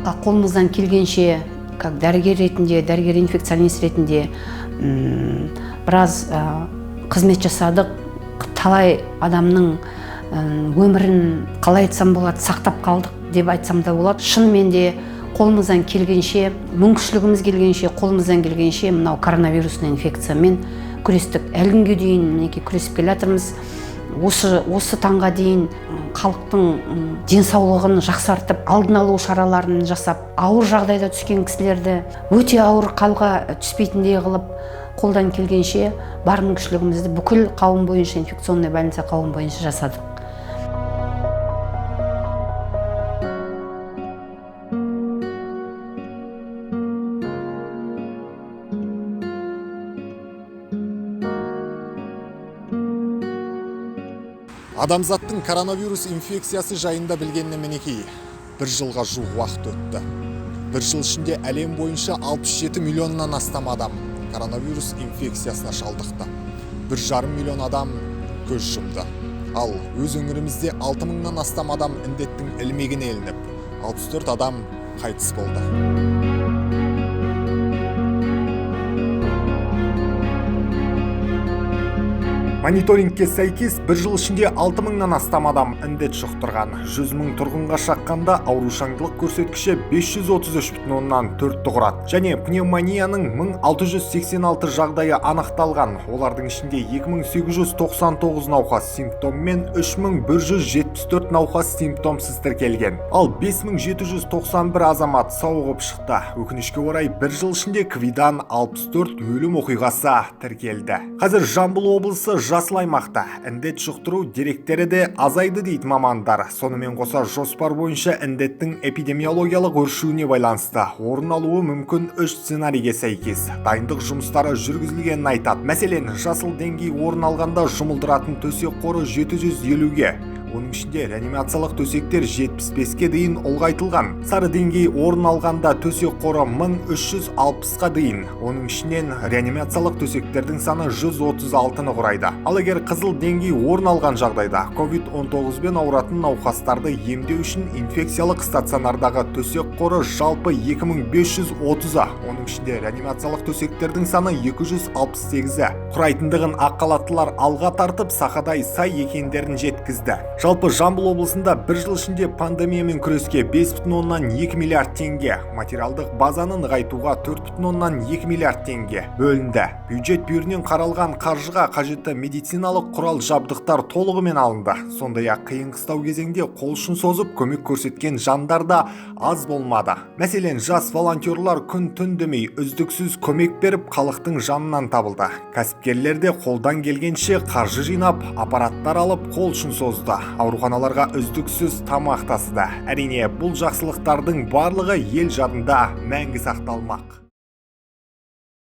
Халыққа қолымыздан келгенше, как дәрігер ретінде, дәрігер-инфекционист ретінде біраз қызмет жасадық. Талай адамның өмірін, қалай айтсам болады, сақтап қалдық деп айтсам да болады. Шынымен де қолымыздан келгенше, мүмкіншілігіміз келгенше, қолымыздан келгенше мынау коронавирусный инфекциямен күрестік. Әлі күнге дейін мінекей күресіп келе жатырмыз. Осы таңға дейін халықтың денсаулығын жақсартып, алдын алу шараларын жасап, ауыр жағдайда түскен кісілерді өте ауыр халға түспейтіндей қылып, қолдан келгенше бар мүмкіншілігімізді бүкіл қауым бойынша, инфекционный больница қауым бойынша жасадық. Адамзаттың коронавирус инфекциясы жайында білгеніне мінекей бір жылға жуық уақыт өтті. Бір жыл ішінде әлем бойынша 67 миллионнан астам адам коронавирус инфекциясына шалдықты. 1,5 миллион адам көз жұмды. Ал өз өңірімізде 6 мыңнан астам адам індеттің ілмегіне ілініп, 64 адам қайтыс болды. Мониторингке сәйкес бір жыл ішінде 6 мыңнан астам адам індет жұқтырған. 100 мың тұрғынға шаққанда аурушаңдылық көрсеткіші 533,4 құрады. Және пневмонияның 1686 жағдайы анықталған. Олардың ішінде 2899 науқас симптоммен, 3174 науқас симптомсыз тіркелген. Ал 5791 азамат сауығып шықты. Өкінішке орай, бір жыл ішінде КВИ-дан 64 өлім оқиғасы тіркелді. Қазір Жамбыл облысы жасыл аймақта. Індет жұқтыру деректері де азайды дейді мамандар. Сонымен қоса жоспар бойынша індеттің эпидемиологиялық өршуіне байланысты орын алуы мүмкін 3 сценарийге сәйкес дайындық жұмыстары жүргізілгенін айтады. Мәселен, жасыл деңгей орын алғанда жұмылдыратын төсек қоры 750-ге, оның ішінде реанимациялық төсектер 75-ке дейін ұлғайтылған. Сары деңгей орын алғанда төсек қоры 1360-қа дейін, оның ішінен реанимациялық төсектердің саны 136-ны құрайды. Ал егер қызыл деңгей орын алған жағдайда COVID-19-бен ауыратын науқастарды емдеу үшін инфекциялық стационардағы төсек қоры жалпы 2530-а, оның ішінде реанимациялық төсектердің саны 268-і құрайтындығын ақ халаттылар алға тартып, сақадай сай екендерін жеткізді. Жалпы Жамбыл облысында бір жыл ішінде пандемиямен күреске 5,2 миллиард теңге, материалдық базаны нығайтуға 4,2 миллиард теңге бөлінді. Бюджет бүйірінен қаралған қаржыға қажетті медициналық құрал жабдықтар толығымен алынды. Сондай-ақ қиын қыстау кезеңде қол ұшын созып көмек көрсеткен жандар да аз болмады. Мәселен, жас волонтерлар күн-түн демей үздіксіз көмек беріп, халықтың жанынан табылды. Кәсіпкерлер де қолдан келгенше қаржы жинап, аппараттар алып қол ұшын созды. Ауруханаларға үздіксіз тамақ тасыды. Әрине, бұл жақсылықтардың барлығы ел жадында мәңгі сақталмақ.